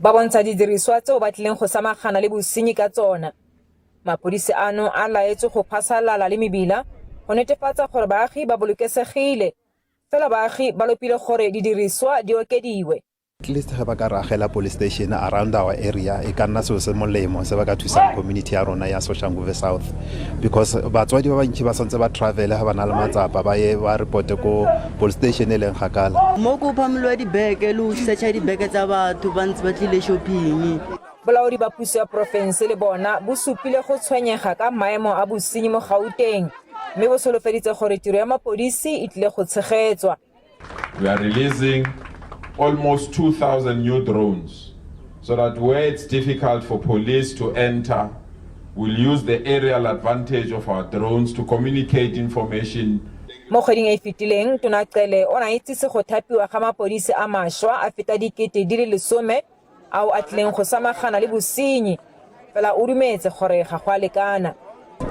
Ba bontsha didiriswa tseo ba tlileng go samagana le bosenyi ka tsona. Mapodisi ano a laetswe go phasalala le mebila go netefatsa gore baagi ba bolokesegile. Fela baagi ba lopile gore didiriswa di okediwe. At least ge ba ka re agela police station around our area e ka nna selo se molemo se ba ka thusang community ya rona ya Soshanguve South because batswadi ba bantši ba santse ba travel ga ba na le matsapa ba ye ba reporte ko police station e leng gakala. Mo ko phamoloa dibeke le go searcha dibeke tsa batho ba ntse ba tlile shopping. Bolaodi ba puso ya porofense le bona bo supile go tshwenyega ka maemo a bosenyi mo Gauteng mme bo solofeditse gore tiro ya mapodisi e tlile go tshegetswa. We are releasing almost 2,000 new drones so that where it's difficult for police to enter, we'll use the aerial advantage of our drones to communicate information. Mo kgweding e e fetileng, Tona Cele o ne a itsise go thapiwa ga mapodisi a mašwa a feta 10,000 ao a tlileng go samagana le bosenyi, fela o dumetse gore ga go a lekana.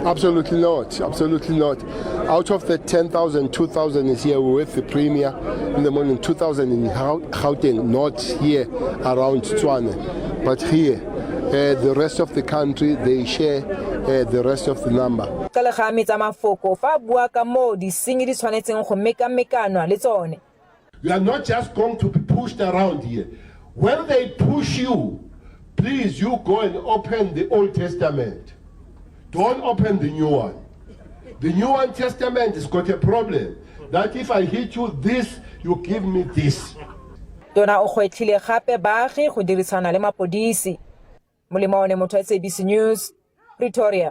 Absolutely not. Absolutely not. Out of the 10,000, 2,000 is here with the Premier in the morning, 2,000 in Gauteng, not here around Tshwane, but here. The rest of the country, they share the rest of the number. Cele ga a metsa mafoko fa a bua ka moo disenyi di tshwanetseng go mekamekanwa le tsone. You are not just going to be pushed around here. When they push you, please you go and open the Old Testament. Don't open the new one. The New One Testament has got a problem. That if I hit you this, you give me this. Tona o gwetlhile gape baagi go dirisana le mapodisi. Molemo one motho SABC News, Pretoria.